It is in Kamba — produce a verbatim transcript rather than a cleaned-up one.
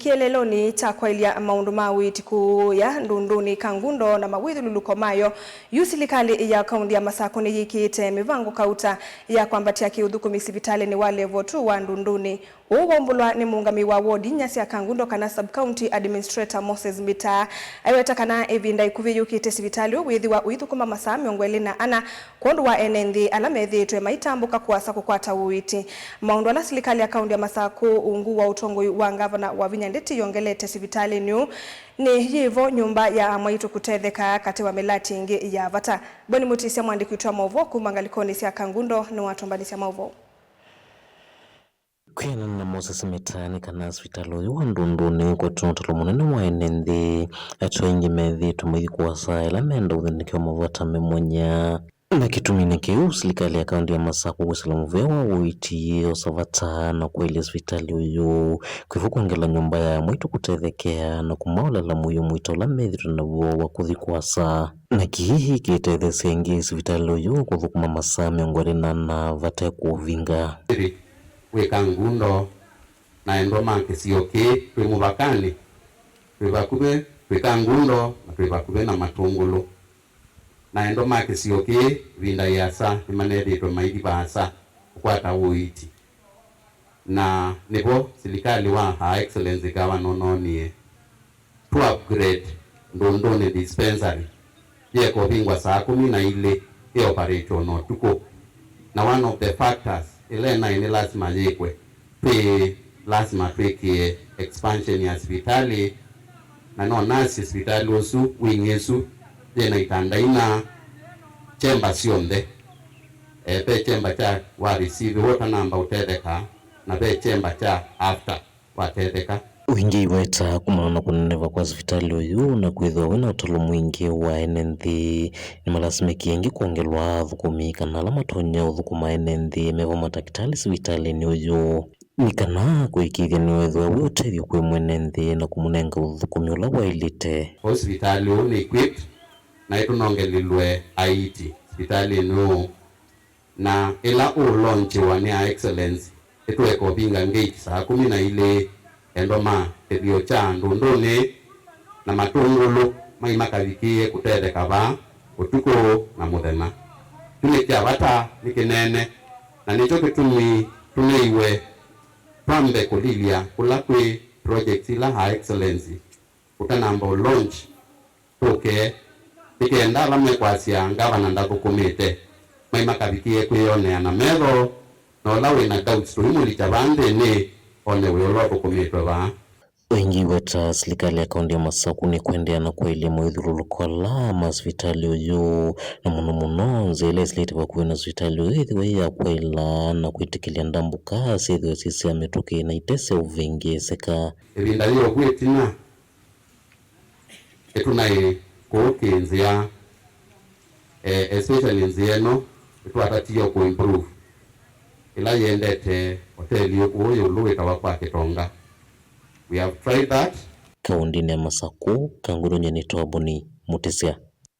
Kĩeleelonĩ kya kwaĩlya maũndũ ma ũiiti kũũya Ndũndũnĩ, Kangundo na mawĩthyũlũlũko mayo, yu silikalĩ ya kaunti ya Masakũ nĩyĩkĩĩte mĩvango kauta ya kwambatya kĩũthũkũmi sivitalĩnĩ wa level two wa Ndũndũnĩ. Ũu waumbũlwa nĩ mũũngamĩi wa ward inya sya Kangundo kana Sub-County Administrator Moses Mbitaa. Aiweta kana ĩvinda ĩkuvĩ yũkĩte sivitalĩ ũũ wĩthĩwa ũithũkũma masaa mĩongo ĩlĩ na ana kwondũ wa ene nthĩ ala methĩĩtwe maitambũka kũasa kũkwata ũiiti. Maũndũ ala silikalĩ ya kaunti ya Masakũ ungu wa ũtongoi wa ngavana Wavinya Ndeti yongelete sivitalĩnĩ ũũ nĩ yĩvo nyũmba ya amwaitũ kũtetheka katĩ wa mĩlati ĩngĩ ya vata. Boni Mutisya, mwandĩki witũ wa maũvoo kuma ngalĩkonĩ sya Kangundo, nĩwatũmbanĩsya maũvoo. Kwĩanana na Moses Mbitaa, nĩ kana sivitalĩ ũyũ wa Ndũndũnĩ wĩkwetwe na ũtalo mũnene wa ene nthĩ, atĩ aingĩ methĩĩtwe maithi kũasa ĩla menda ũthĩnĩkĩwa mavata me mwanya. Na kĩtuminĩ kĩu, silikalĩ ya kaunti ya Masakũ kwĩsĩla mũvea wa ũiiti yĩosa vata na kwaĩlya sivitalĩ ũyũ, kwĩvo kwongela nyũmba ya amwaitũ kũtethekea na kũmaolela mũio mũito ũla methĩĩtwe naw'o wa kũthi kũasa. Na kĩĩ kĩtetheesya ĩngĩ sivitalĩ ũyũ kũthũkũma masaa mĩongo ĩlĩ na ana vate kũũvinga. Wĩ Kangundo, na endwa ma kĩsio kĩĩ twĩ mũvakanĩ, twĩ vakuvĩ, twĩ Kangundo, na twĩ vakuvĩ na Matũngũlũ. Na endwa ma kĩsio kĩĩ ĩvinda yĩasa nĩmanethĩĩtwe maithi vaasa kũkwata ũiiti. Na nĩvo silikalĩ wa Her Excellency Governor ũnoonie tũ upgrade Ndũndũnĩ dispensary, yĩekũvingwa saa kũmi na ilĩ, ĩ operate ona ũtukũ. Na one of the factors ĩla ĩnaĩ nĩ lasima yĩkwe, twĩ lasima twĩkĩe expansion ya sivitalĩ, na no nasye sivitalĩ ũsu, wing ĩsu, yĩna itanda ina, chamber syonthe. Eh, ve chamber kya wa receive ũtanamba ũtetheka, na ve chamber kya after watetheka. Ũingĩ iweta kumana na kũneneva kwa sivitalĩ ũyũ na kwĩthĩwa wĩna ũtalo mwingĩ wa ene nthĩ, nĩmalasimĩkie ĩngĩ kwongelwa athũkũmi kana ala matonya ũthũkũma ene nthĩ mevo matakĩtalĩ sivitalĩnĩ ũyũ, nĩ kana kũĩkĩĩthya nĩwethĩwa wĩ ũtethyo kwĩ mwene nthĩ na kũmũnenga ũthũkũmi ũla waĩlĩte. Kwoou sivitalĩ ũũ nĩ equipped na ĩtũnongelilwe aiiti sivitalĩnĩ ũũ. Na ĩla ũũlonchiwa nĩ Her Excellency, ĩtũeka ũvinga ngate saa kũmi na ilĩ, endwa ma kĩthio kya Ndũndũnĩ na Matũngũlũ mai makavikĩĩe kũtetheka vaa ũtukũ na mũthenya. Kyu nĩ kya vata, nĩ kĩnene, na nĩkyo kĩtumi tũneiwe twambe kũlilya kũla kwĩ projects ila Her Excellency ũtanamba ũ launch tũke, nĩ kenda ala mekwasya ngavana ndathũkũmĩte, mai makavikĩĩe kwĩyonea na metho, na ũla wĩ na doubts tũimũlikya vaa nthĩnĩ, one wĩa ũla ũthũkũmĩtwe vaa. Ũingĩ iweta silikalĩ ya kaunti ya Masakũ nĩ kũendeea na kwaĩlya mawĩthyũlũlũko ala ma sivitalĩ ũyũ, na mũno mũno nzĩa ĩla ĩsilĩte vakuvĩ na sivitalĩ ũyũ ĩthĩwe yĩ ya kwaĩla na kwĩtĩkĩlya ndambũka syĩthĩwe syĩ sya mĩtũkĩ na ite sya ũvĩngĩĩsĩka. Ĩvinda yĩ ũkw'o ĩtina, ĩtũnaĩ kũũ kĩ nzĩa, eh, especially nzĩa ĩno, nĩtwatatie kũ improve ĩla yĩendete hoteli ũũ ĩũlũ wĩtawa kwa Kĩtonga. We have tried that. Kaũndĩnĩ ya Masakũ, Kangundo, nyie nĩtawa Boni Mũtĩsya.